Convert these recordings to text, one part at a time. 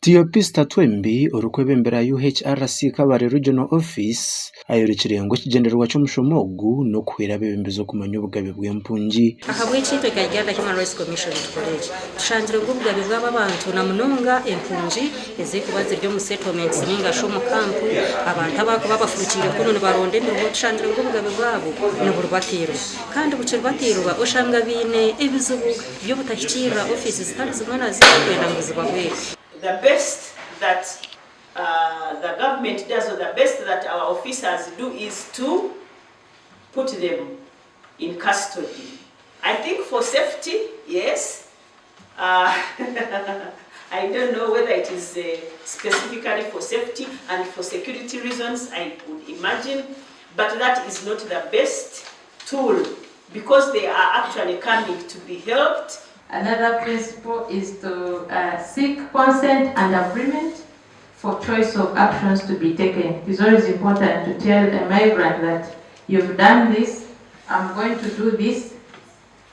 Teopista Twembi orikwebembera UHRC Kabale Regional Office ayorekire ngu ekigyendererwa ky'omushomo ogu n'okuhwera abeebembezi okumanya obugabe bw'empungi. Ahabw'eki itwe nka Uganda Human Rights Commission nitukora eki, tushangire ngu obugabe bw'aba abantu na munonga empungi ezirikuba ziri omu settlements ninga shi omu kampu, abantu abarikuba bafurukiire kunu nibaronda emirimo, tushangire ngu obugabe bwabo niburibatiirwa. Kandi bukiribatiirwa oshanga baine ebizibu by'obutahikiirira ofiisi zitari zimwe na zimwe kwenda ngu zibahwere. The best that the government does or the best that our officers do is to put them in custody. I think for safety, yes. I don't know whether it is specifically for safety and for security reasons, I would imagine, but that is not the best tool because they are actually coming to be helped. Another principle is to seek consent and agreement for choice of actions to be taken. It is always important to tell a migrant that you've done this, I'm going to do this,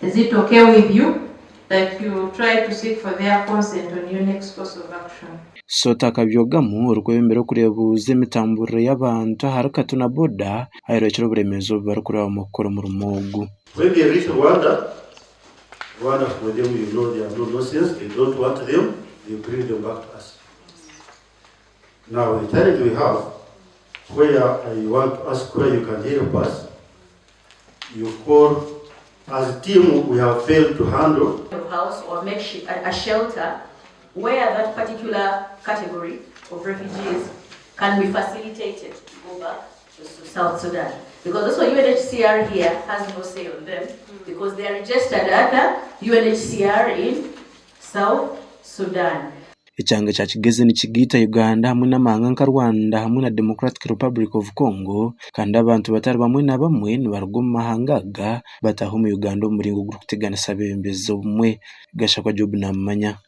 is it okay with you? That you try to seek for their consent on your next course of action. Sota Kabyogamu, orikwebembera okureebuuza emitamburire y'abantu ahari Katuna boda ayorekire oburemeezi obu barikurabamu kukora omurimo ogu. When they reach Rwanda, Rwanda for them you know they are no nonsense, they don't want them, they bring them back to us. Now the challenge we have, where I want to ask where you can help us, you call as team we have failed to handle. House or make a shelter where that particular category of refugees can be facilitated to go back to South Sudan. Because also UNHCR here has no say on them because they are registered under UNHCR in South Sudan. Ekyanga kya Kigezi nikigaita Uganda hamwe n'amahanga nka Rwanda hamwe na Democratic Republic of Congo kandi abantu batari bamwe na bamwe nibaruga omu mahanga aga bataaha omu Uganda omu muringo ogurikuteganisa abeebembezi obumwe. Gashakwa Job Namumanya.